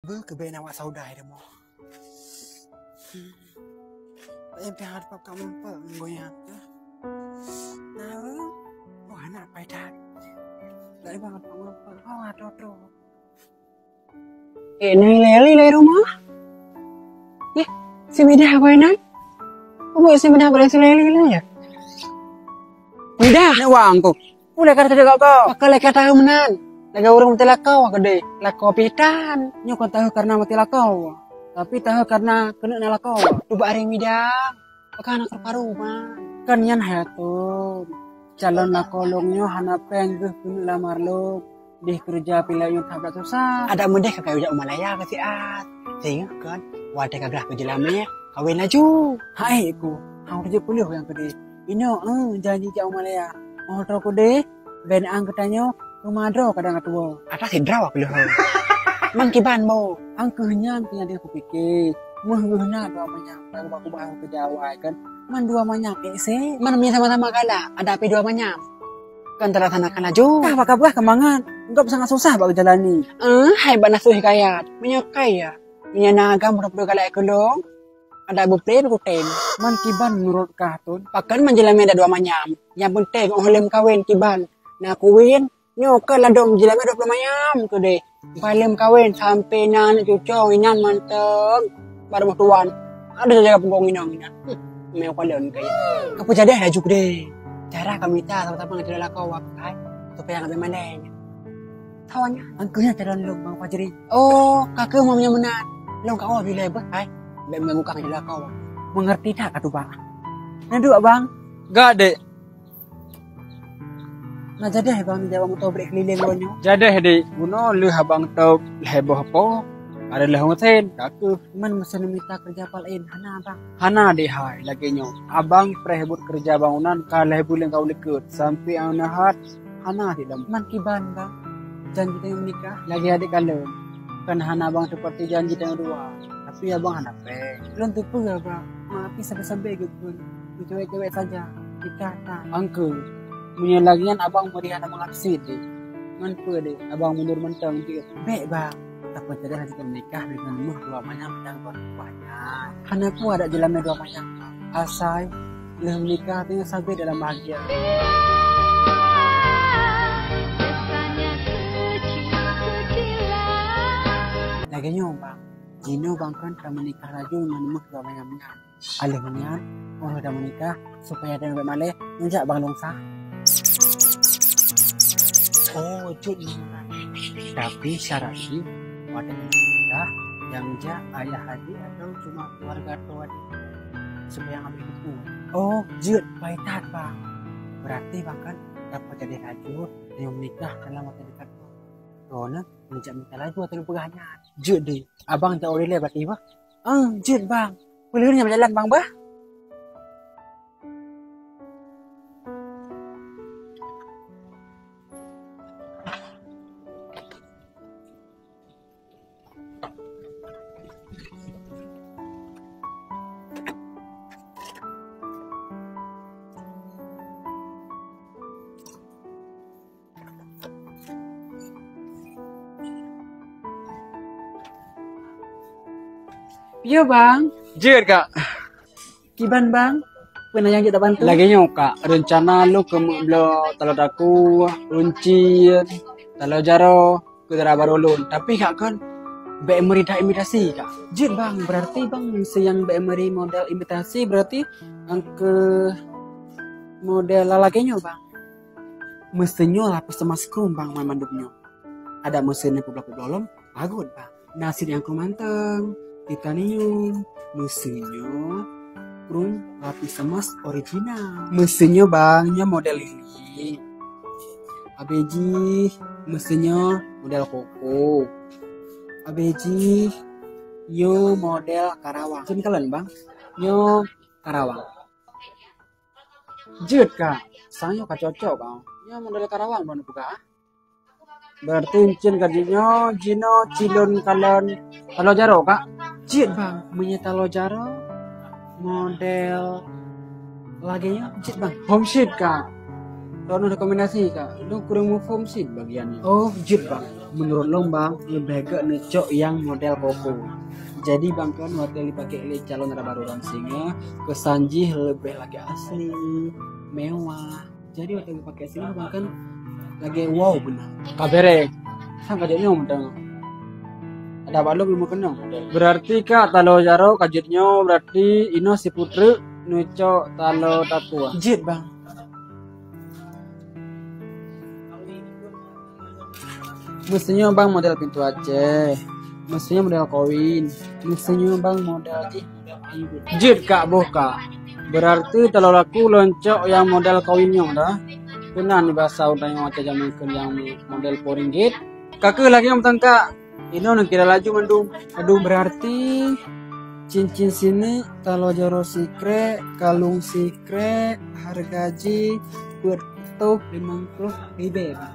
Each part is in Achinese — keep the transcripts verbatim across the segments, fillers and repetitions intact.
Beu keubena wak saudai deh mo. Tapi pihak pap kamu pun goyang. Nah, wah nak pai dah. Dari bangat kamu pun. Oh, aduh, aduh. Eh, nang leli lé rumah. Eh, si Midah apa nang? Apa si Midah berhasil leli lah ya? Midah, nak wang kok. Uleh kata cakap kau. Pakai leka tahu menan. Lagi orang betul lakau aku deh. Lakau pitan. Nyo kau tahu karena mati lakau. Tapi tahu karena kena na lakau. Cuba hari Midah. Pakai anak terparu mah. Kan nyan hai tu. Calon lakau long nyo hana peng geuh keuneuk lamar long. Deh kerja pilai nyo that susah. Ada mendeh ka kayu jak Malaya ka siat. Sehingga kan, wadah ka gelah keu jelamé, kawin laju. Hai ku, hang tujuh puluh yang kedeh. Ino, eh, janji jak Malaya. Oh, tro kedeh, ben ang geutanyoe, rumah droe kadang tua. Atas sidra aku lho. Mang kiban bo, ang keuh nyan keuh nyang kupikir. Meuh geuh na dua manyam, lagu baku bahasa Jawa kan. Man dua manyam, eh, se. Man mi sama-sama galak, ada api dua manyam. Kan terlaksanakan laju. Tah baka buah kemangan. Engkau sangat susah bak jalani. Eh, hai bak nasuh hikayat. Meunyoe kaya. Meunyoe na agam udah galak keulong. Ada bukti bukten. Man kiban menurut kah tun? Pakan menjelami ada dua manyam. Yang penting oh lem kawin kiban. Na kuwin. Nyoe kan ladom jelami dua puluh manyam tu deh. Balem kawin sampai na anak cucong inan manteng. Baru tuan. Ada saja punggong inong inan. Hmm, memang kalian kaya. Kau jadi laju deh. Cara kami tak sama-sama ngajar lakau wakai supaya nggak bermain. Tawanya, angkeunya calon lom Bang Fajri. Oh, kakak mau meunyoe meunan. Lom ka oh bilai beuh hai. Bèk meunyoe muka ngajar lakau. Mengerti tak kata bang? Naduk bang. Gak dek. Nah, jadeh bang, jawab motor balik keliling lo nyo. Jadeh dek, bunoe leuh abang top lhèe boh po. Ada lheuh mesin, kakeuh. Iman mesin mita kerja pal lain, hana bang. Hana dek hai, lagèe nyoe. Abang preh buet kerja bangunan ka lhèe buleuen ka uleukeut sampai aneuk hat hana dek lom. Man kiban bang, janji tanyoe menikah. Lagèe adek kalon. Kan hana abang seperti janji tanyoe dua. Tapi abang hana pèng. Lôn teupeue bang, maaf sampai-sampai geukheun. Cewek-cewek saja. Nikah tan. Angke, meunyoe lagèe nyan abang meuri hana mangat sit deh. Man peue deh, abang mundur mantong deh. Bèk bang, takot jadi hana menikah dengan meuh dua manyam dan banyak. Hana peue ada jalan dua manyam. Asai leuh menikah dengan sabe dalam bahagia. Lagèe nyoe bang, jinoe bang kan ka menikah laju ngon meuh dua manyam nyan. Aleuh nyan, oh dah menikah, supaya ada yang malèe, ngejak bang longsa. Oh, jeuet ni. Tapi syarat jih, pada menikah, yang jak ayah adik atau cuma keluarga atau adik. Supaya ngambil buku. Oh, jeuet, baik that, bang. Berarti bang kan dapat jadi laju, yang menikah dalam waktu dekat. Karena ngejak minta laju atau peugah nyan. Jeuet deh, abang jak oleh-oleh berarti bah. Ah, jeuet bang. Peuleueh nyan jalan bang bah. Yo bang. Jeuet kak. Kiban bang, peue na nyang jeuet tabantu? Lagèe nyoe kak, rencana lôn keu meubloe taloe daku, uncien, taloe jaroe, keu dara barô lôn. Tapi kak kan, bèk meuri that imitasi kak. Jeuet bang, berarti bang, meusé nyang bèk meuri model imitasi, berarti angke model lagèe nyoe bang. Meusé nyoe lapis emas krueng bang, mandum nyoe. Ada meusé nyoe peubloe-peubloe lom, bagot bang. Na sit nyang krueng mantong, titanium, meusé nyoe krueng lapis emas original. Meusé nyoe bang, nyoe model lili. Abéh jih, meusé nyoe model koko. Abéh jih, nyoe model karawang. Cen kalon bang, nyoe karawang. Jeuet kak, sang nyoe ka cocok bang. Nyoe model karawang bang peugah. Berarti encen ka jinoe, jinoe cilon kalon taloe jaroe kak. Jeuet bang, meunyoe taloe jaroe model lagèe nyoe jeuet bang. Hom sit kak. Droeneuh rekomendasi, Kak. Lôn kureueng muphom cit bagian nyoe. Oh, jeuet, Bang. Meunurot lôn, Bang, leubeh gét neucok nyang model koko. Jadi, Bang, kan watée jipakée lé calon dara barô lam singoh, keusan jih leubeh lagée asli, mewah. Jadi, watée jipakée singoh, Bang, kan lagée wow beuna. Ka béré. Sang ka jeuet nyoe mantong. Ada bak lôn meukeunong. Berarti, Kak, taloe jaroe ka jeuet nyoe, berarti inoe sipu treuk neucok taloe takue. Jeuet, Bang. Meusinyoe, Bang, model pintoe Aceh. Meusinyoe model koin. Meusinyoe, Bang, model jih. Jeuet, Kak, boh, Kak. Berarti taloe laku lôn cok nyang model koin nyoe dah. Peue na nibak saut tanyoe watée jameun kheun nyang model po ringgit. Ka keuh lagée nyoe mantong, Kak. Inoe neukira laju mandum. Aduh, berarti cincin sineuk, taloe jaroe sikrék, kalung sikrék, hareuga jih peuet reutôh limong ploh ribée, Bang.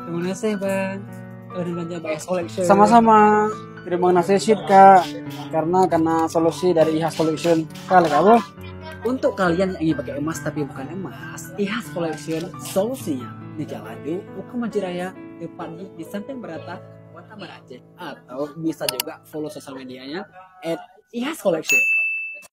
Terima kasih, Bang. Udah belanja Bang S Collection. Sama-sama. Terima kasih cit, Kak. Karena karena solusi dari Ihas Collection. Kak, lé, Kak, boh. Untuk kalian yang ingin pakai emas tapi bukan emas, Ihas Collection solusinya. Neujak laju u Keumaji Raya, tepat di, di samping Berata, Kota Banda Aceh. Atau bisa juga follow sosial medianya at Ihas Collection.